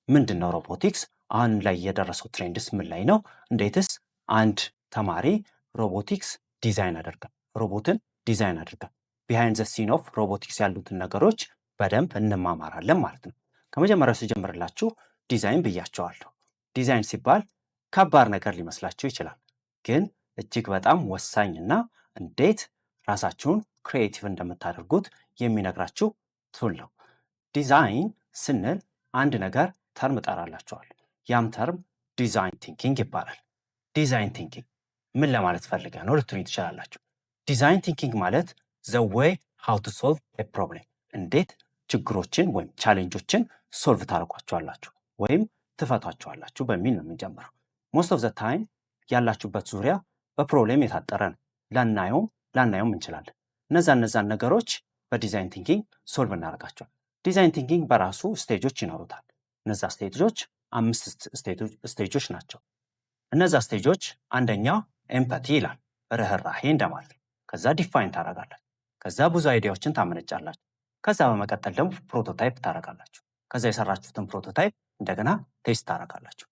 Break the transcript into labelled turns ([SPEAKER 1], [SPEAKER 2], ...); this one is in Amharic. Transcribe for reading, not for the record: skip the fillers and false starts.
[SPEAKER 1] ምንድን ነው ሮቦቲክስ? አሁን ላይ የደረሰው trends ምን ላይ ነው? እንዴትስ አንድ ተማሪ robotics design ያደርጋል? ሮቦትን ዲዛይን ያደርጋል? Behind the scene of robotics ያሉትን ነገሮች በደንብ እንማማራለን ማለት ነው። ከመጀመሪያው ስጀምርላችሁ ዲዛይን ብያቸዋለሁ። ዲዛይን ሲባል ከባድ ነገር ሊመስላችሁ ይችላል፣ ግን እጅግ በጣም ወሳኝና እንዴት ራሳችሁን creative እንደምታደርጉት የሚነግራችሁ tool ነው። ዲዛይን ስንል አንድ ነገር term እጠራላችኋለሁ። ያም term design thinking ይባላል። Design thinking ምን ለማለት ፈልገህ ነው ልትሉኝ ትችላላችሁ። Design thinking ማለት the way how to solve a problem፣ እንዴት ችግሮችን ወይም challenge ኦችን solve ታደርጓቸዋላችሁ ወይም ትፈቷቸዋላችሁ በሚል ነው የምንጀምረው። Most of the time ያላችሁበት ዙሪያ በ problem የታጠረ ነው። ላናየውም ላናየውም እንችላለን። እነዛን ነገሮች በ design thinking solve እናደርጋቸዋል። Design thinking በራሱ stage ኦች ይኖሩታል። እነዛ stage ኦች አምስት stage ኦች ናቸው። እነዛ stage ኦች አንደኛው empathy ይላል፣ ርህራሄ እንደማለት ነው። ከዛ define ታደርጋላችሁ። ከዛ ብዙ idea ዎችን ታመነጫላችሁ። ከዛ በመቀጠል ደግሞ prototype ታደርጋላችሁ። ከዛ የሰራችሁትን prototype እንደገና test ታደርጋላችሁ።